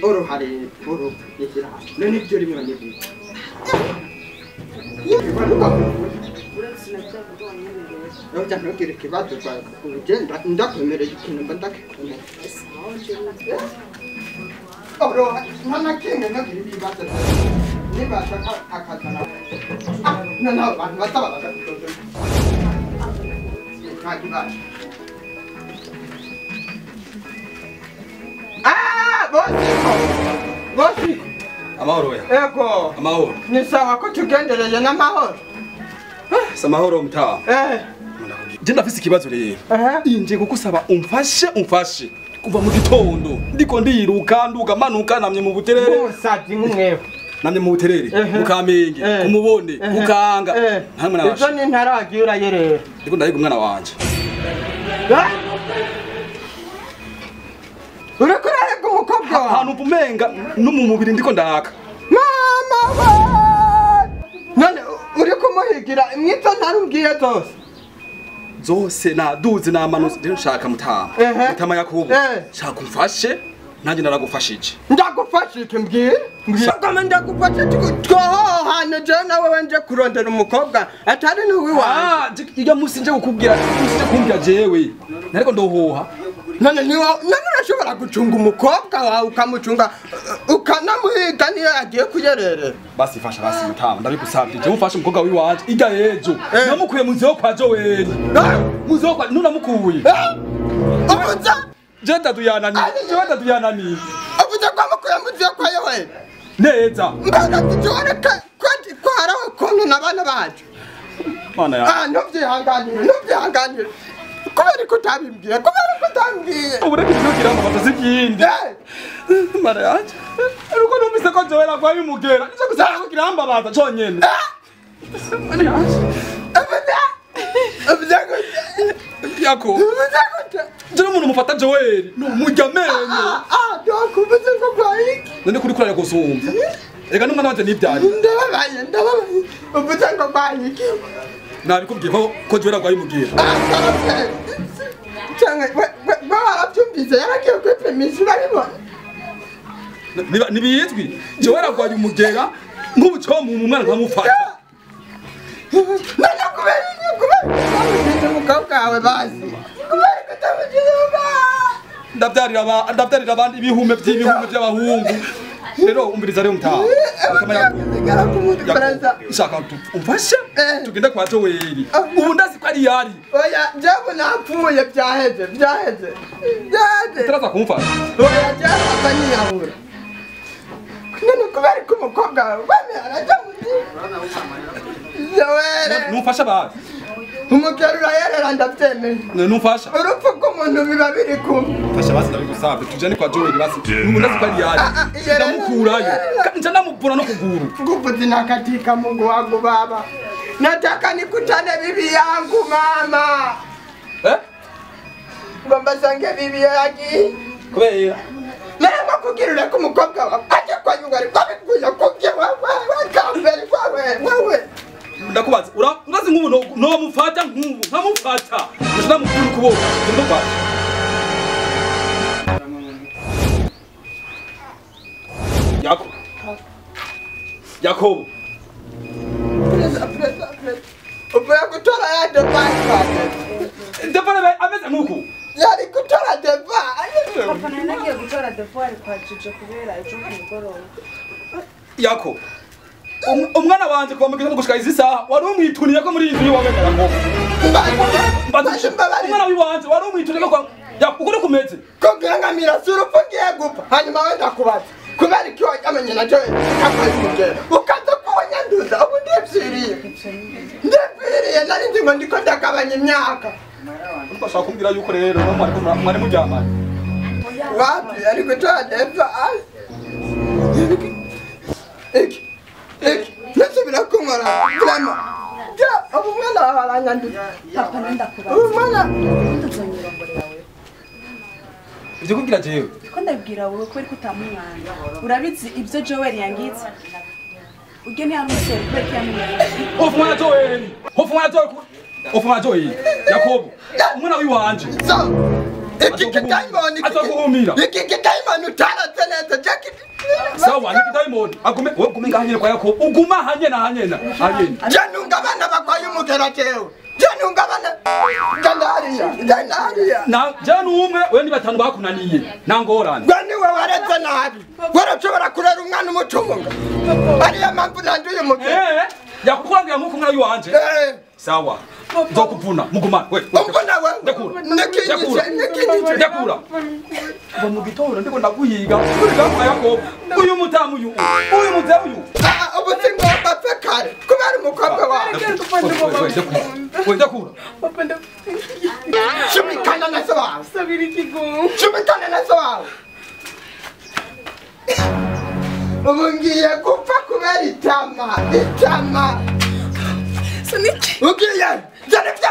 Oro hari oro yekira none ibyo rimwe banyevuye Oya ntugire ikibazo ugenda ndakwemereye ikintu mba ndakikomeye oro nta na kimwe ntugire ibibazo niba ashaka akazana noneho abantu basaba bakabidodo nta kibazo. Ah, bosiko bosiko amahoro ya ego amahoro ni sawa ko tugendereye n'amahoro. Si amahoro mtaa. Je ndafise ikibazo rero. Inje kukusaba umfashe kuva mu gitondo ndiko ndiruka nduga manuka namye mu buterere. Bosavye nk'umwewe. Namye mu buterere mu Kamenge kumubone mukanga ntamwe nabasha. Izo ni ntaragiye urayerera. Ndiko ndahiga umwana wanje. Uriko urahiga umukobwa wawe? Ahantu umenga no mu mubiri ndiko ndaka. Mama we! None uriko umuhigira mwizo ntarubwiye zose? Zose naduze namanutse rero nshaka mutama. Mutama Yakubu. Nshaka umfashe nanjye naragufashije. Ndagufashije mbwira? Mbwira ndagufashe twohohane jewe nawe wenje kurondera umukobwa atari n'uwiwanje. Ah, irya musi nje kukubwira, musi nje kumbwira jewe. Nariko ndohoha. None niwe none urashobora gucunga umukobwa wawe ukamucunga ukanamuhiga niyo yagiye kuyererera. Basi fasha basi mutama ndabigusabye je umfashe umukobwa wiwanje irya ejo. Namukuye mu nzu yo kwa Joel. Mu nzu yo kwa nunamukuye. Uvuze je tatuyananiye. Je tatuyananiye. Uvuze ko amukuye mu nzu yo kwa Joel. Neza. Mbona tujore ko haraho kontu n'abana bacu. Mana ya. Ah ntuvyihanganire ntuvyihanganire. Kubera ko utabimbwiye kubera ko utambwiye. Ubu reka ikigira ngo batazi ikindi. Mana yanje. Uruko numvise ko Joel agwaye umugera. Nico gusa ko kirambabaza conyene. Mana yanje. Uvuze gute? Yako. Uvuze gute? Je n'umuntu mufata Joel. No murya amenyo. Ah donc uvuze ko gwaye iki? None kuri kuraya gusumva. Ega n'umwana wanje nibyari. Ndababaye ndababaye. Uvuze ngo gwaye iki? Nabikubwiye ko Joel agwaye umugera. Cyangwa we warabyumvise yaragiye kwipimisha urabibona. Nibizwi Joel agwaye umugera nk'ubucomu mu mwana nkamufata. None kubera kubera umukobwa wawe bazi. Kubera ko utamugize Ndabyarira ndabyarira abandi ibihume by'ibihume by'abahungu. Rero umbiriza rero mutaha. Nshaka umfashe tugende kwa Joel. Ubu ndazi ko ari yari. Oya jewe napfuye byaheze byaheze. Byaheze. Turaza kumfasha. Oya jewe akanyiyahura. None kubera ko umukobwa wawe arajya mu Joel. Numfasha bazi. Umugera urayerera ndabyemeye. Numfasha. Urupfu rw'umuntu biba biri kumwe. Mfasha basi ndabigusabye tujane kwa Joel basi. Ubu ndazi ko ari yari. Ndamukurayo. Nja ndamupura no kuguru. Nguvu zinakatika Mungu wangu baba. Nataka nikutane bibi yangu mama. Eh? Ngomba sange bibi yaki. Kubera. Narimo kugirira ko umukobwa wawe ajya kwa Yungari kwabikuye kubye wewe kambere kwawe wewe. Ndakubaza urazi nk'ubu no mufata nk'ubu nkamufata ndamukura ukuboko ndamufata. Yako Yakobo Presa presa presa. Uvuye gutora ya device. Device ameze nk'uku. Yari gutora device. Papa nagiye gutora device kwa Jojo kubera ejo kumugoroba. Yako umwana wanje kuva mu gitondo gushika izi saha wari umwituniye ko muri iyi nzu iwawe ngo umwana wiwanje wari umwituniye ko ukuri kumeze kugira ngo amirasura upfa ngiye gupfa hanyuma wenda kubaza kubera iki wamenye na Joel akwaye umugera ukaza kuwanyanduza ubu ndipfiriye ndipfiriye nari nzi ngo ndiko ndagabanya imyaka. Urashaka kumbwira yuko rero mwari muryamanye? Wapi ari gutora depfa iki iki nasubira kunkora vraiment ja ubu mwana aranyanduza. Papa ndakubaza. Ubu mwana nduzonyirongorera wewe. Ivyo kubwira jewe? Ko ndabwira wowe kubera ko utamumwana. Urabizi ibyo Joel yangize? Ujye ntiyamusore kubera ko yamenye. Hofu mwana Joel. Hofu mwana Joel. Hofu mwana Joel. Yakobo. Umwana wiwanje. So iki kidayimoni Azoguhumira. Iki kidayimoni utaratse neza Jackie. Sawa, ni kidayimoni. Agume wewe ugume ngaha nyene kwa Yakobo. Uguma hanyene hanyene. Hanyene. Je nunga abana bagwaye umugera jewe. Je nunga abana. Genda hariya. Genda hariya. Na je numwe wewe ni batanu bakunaniye. Nangorane. Gwe niwe wareze nabi. Warashobora kurera umwana umutunga. Ariyo mpamvu nanduye umugera. Eh, yakukwambira nkuko umwana wiwanje. Eh. Sawa. Nzokuvuna mugumane. We. Umvuna wewe. Ndakura. Nikinyishe, nikinyishe. Ndakura. Kuva mu gitondo ndiko ndaguhiga. Uri kwa Yakobo. Uyu mutamu uyu. Uyu mutamu uyu. Ah, ubu singomba pfe kare kubera umukobwa wawe. We ndakura. Papa ndakubwira. Shumikana na so wawe. Sabira ikigongo. Shumikana na so wawe. Ubu ngiye gupfa kubera itama. Itama. Suniki. Ugiye. Dore bya